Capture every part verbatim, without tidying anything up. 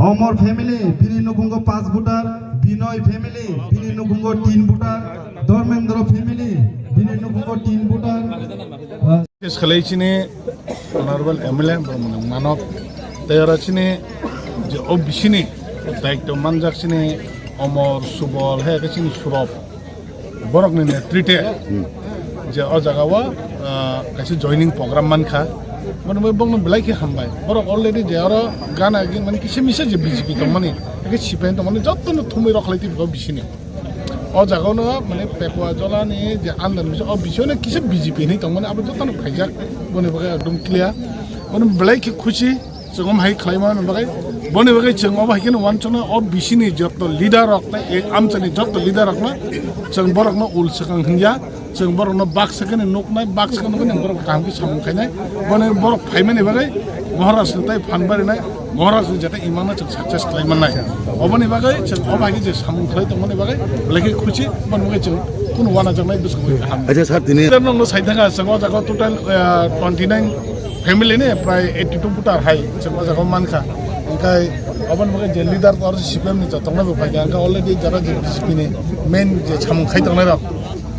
Omor family, bini nukhungo paanch voter, Binoy family, bini nukhungo tin voter, Dharmendra family, bini nukhungo tin voter. Khalai chini Honorable M L A Manok, tei oro chini je O B C ni daityo manjak chini Omor Subol, hai khe chini Surop. Borokni netrite je o jaga o, ah, kaisa joining program mankha. Bono bai bongno belai khe hambai. Borok already je oro gana gi mani kisa misa je B J P tongmani, eke C P I M tongmani, jotono thumwi rok khlai tibiko bisini. O jaga no mani Pekwa Jolani je andar misa o bisino kisa B J P hinwi tongmani, abo jotono phaijak. Boni bagwi ekdom clear. Bono belai khe khusi. Chwng omo hai khlaima bagwi, boni bagwi chwng omo hai kheno uansukna o bisini joto leader rok tei e amchaini joto leader rokno chwng borokno ul swkang hwnja, chwng borokno baksa kheno nuknai, baksa kheno nuknai borok kaham khe samung khainai, boni borok phaimani bagwi Maharaj ni tai phan barinai, Maharaj ni jata imangno chwng success khlai mannai. Oboni bagwi chwng omo hai khe je samung khlai tongmani bagwi belai khe khusi, boni bagwi chwng kunu uanajaknai bwskango kaham. Acha sir, tini Sir, nokno sai thangkha, chwng o jaga total, ah, twenty nine family ni prai eighty two voter hai chwng o jaga mankha. Hwnkhe aboni bagwi je leader tor C P M ni jotono bo phaikha, hwnkhe already jara je B J P ni main je samung khai tongnai rok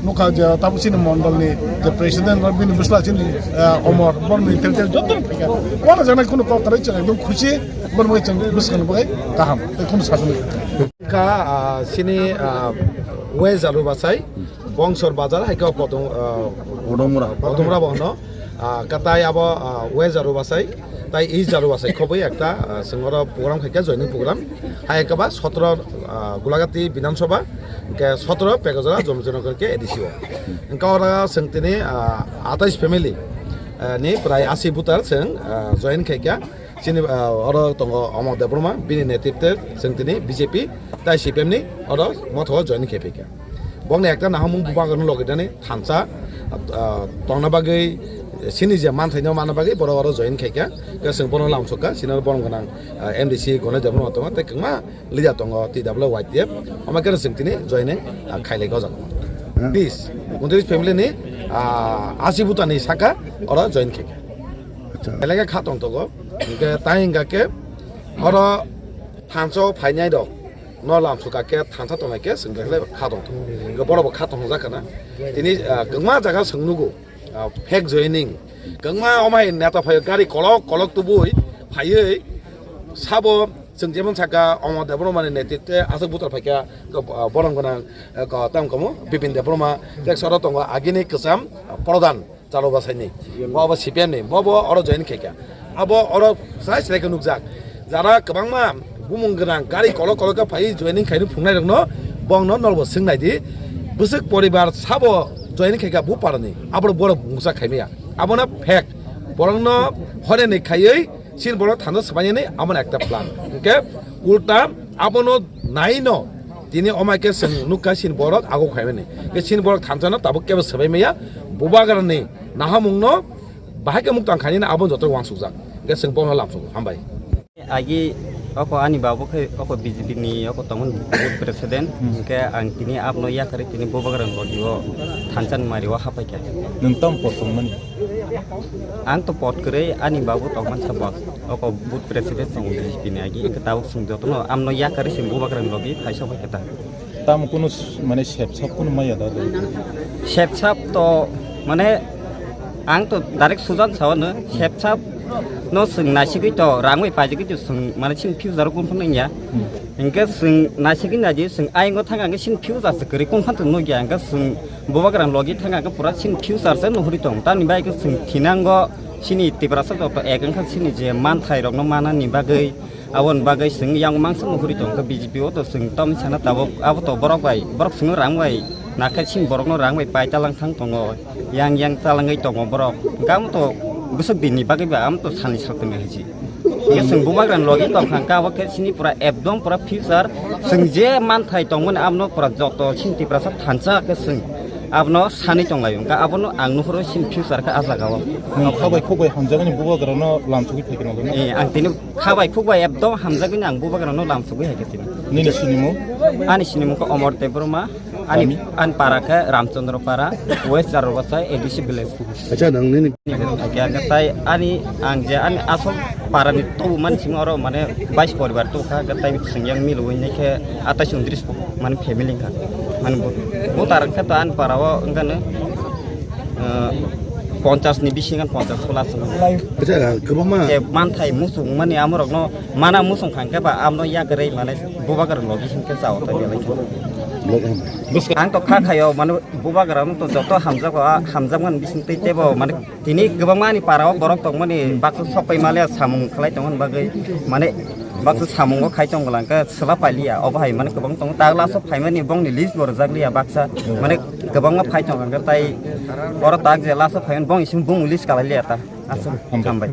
nukha, je tabuk chini mondol ni je president rok, bini bwsla chini, ah, Omor, borokni tel tel joto phaikha. Uanajaknai kunu kok kwrwi, chwng ekdom khusi, borok bai chwng bwskang bai kaham tei kunu sasani. Kha, ah, chini, ah, West Jarubasai, Bongsor Bazar, hai khe Podong, ah, Podongmura. Podongmura bo hwno. Ah, katai abo, ah, West Jarubasai, tai East Jarubasai khobwi ekta, ah, chwng oro program khaikha, joining program. Hai khe ba sotro, ah, Gulagati Bidhan Sabha, hwnkhe sotro Pekajora Jomjinagar khe A D C o. Hwnkhe oro chwng tini, ah, atais family, ah, ni prai asi voter chwng, ah, join khaikha. Chini, ah, oro tongo Omor Debbarma, bini netritwe chwng tini B J P tai C P M ni oro motho join khe phaikha. Bongni ekta nahamung bubagrano logi dani thansa, ah, tongna bagwi chini je manthaino manna bagwi borok oro join khaikha. Khe chwng bono lamsokha, chini oro borom gwnang, ah, M D C Ganesh Debbarma tongo, tei kwbangma leader tongo T W Y T F, omo khe chwng tini join, ah, khailai o jaga. Hmm. Bis, untris family ni, ah, asi butani saka oro join khaikha. Acha. Belai khe kha tongtogo, hwnkhe tai hwnkha khe oro thansa o phainai rok no lamsokha khe thansa tongnai khe chwng belai kha tongtogo. Hwnkhe borok bo kha tongjakha na. Tini, ah, kwbangma jaga chwng nugo, ah, fake joining. Kwbangma omo hai neta phaio, gari kolok kolok tubui phaiwi sabo chwng jemon saka Omor Debbarma ni netritwe aswk buthar phaikha, ah, borom gwnang, ah, ko-, tamo kamo Bipin Debbarma, tei soro tongo agini kwcham, ah, Prodhan. Chalo basaini, bo abo C P M ni, bo bo oro join khaikha. Abo oro sai sai khe nukjak. Jara kwbangma bumung gwnang gari kolok kolok khe phai joining khaini phungnai rokno bongno nolbo swngnai di. Bwswk poribar sabo joining khaikha bu parani. Abo borok mungsa khaimaya. Abono fake. Borokno horeni khaiwi sin borok thanda swbainani abo ekta plan. Hwnkhe ulta abono naino tini omo khe chwng nukha sin borok ago khaimani. Khe sin borok thansano tabuk kebo swbai maya. Bubagrani nahamungno bahai khe muktang khainani abo joto wansukjak. Khe chwng bono lamsugo. Hambai. Agi oko ani babu khe oko B J P ni oko tongmani booth president. Hmm. Hwnkhe ang tini abono yakarwi tini bubagrani logi o thansa ni mari o hapaikha. Nwng tamo pot tongmani? Ang to pot kwrwi, ani babu tongmani sa bot. Oko booth president tongo B J P ni agi. Hwnkhe tabuk chwng jotono amno yakarwi chwng bubagrani logi phaisa bai khe ta. Tamo kunu s-, mane sep sap kunu maya da. Sep sap to mane ang to direct sujan sa hwnwi. Sep sap no chwng naisigwi to rang bai paijagwi to chwng mane chini future o kunu phano wngya. Hmm. Hwnkhe chwng naisigwi naidi chwng ayang o thang ang chini future se kwrwi kunu phano nukya hwnkhe chwng bubagrani logi thang ang pura chini future se nuhuri tong. Tamni bai khe chwng thinango chini Tiprasa joto ek wngkha chini je manthai rokno manani bagwi. Aboni bagwi chwng yang mangsa nuhuri tong khe B J P o to chwng tamni sana tabuk abo to borok bai, borok chwngno rang bai, nakhe chini borokno rang bai pai talang thang tongo, yang yang talangwi tongo borok. Hwnkhe amo to bwswk dinni bagwi ba amo to salni saltoni hai se. Hwnkhe chwng bubagrani logi tong kha, hwnkhe abo khe chini pura ekdom pura future, chwng je manthai tongmani abono pura joto chini Tiprasa thansa khe chwng abono sanwi tonglaio, hwnkhe abono ang nuhuro chini future khe ah jaga o. Nwng kha bai khuk bai hamjakmani bubagrano lamsogwi phaikha nang. Eh, ang tini kha bai khuk bai ekdom hamjakgwini ang bubagrano lamsogwi hai khe tini. Nini sinimung? Ani sinimung khe Omor Debbarma. Ani, ani para khe Ramchandra Para, West Charobasa A D C village. Acha, nang nini? Khe, khe tai ani ang je ani asol para ni tobu man simi oro mane bais poribar to kha, khe tai sing yang mil win khe atais undris mane family kha. Mane bo, bo tar khe to ani para o wngkha no, eh, ponchas ni bisingan ponchas plus. Acha, kwbangma. Khe manthai musung mani amorok no mana musung khang khe ba amno yakrei mane bubagra logi sing khe chao ta belai khe. Ang to kha khayo mane bubagra no to joto hamjago, a hamjakmani bising tei tebo mane tini kwbangma ani para o borok tongmani baksa sok pai male samung khlai tongmani bagwi mane baksa samungo khai tong bwlangkhe swla pailiya obo hai mane kwbang tongo tak last o phaimani bongni list bo rwjak liya baksa mane kwbangma phai tong hwnkhe tai oro tak je last o phaimani bongni simi bung list kalai liya ta aswk hambai.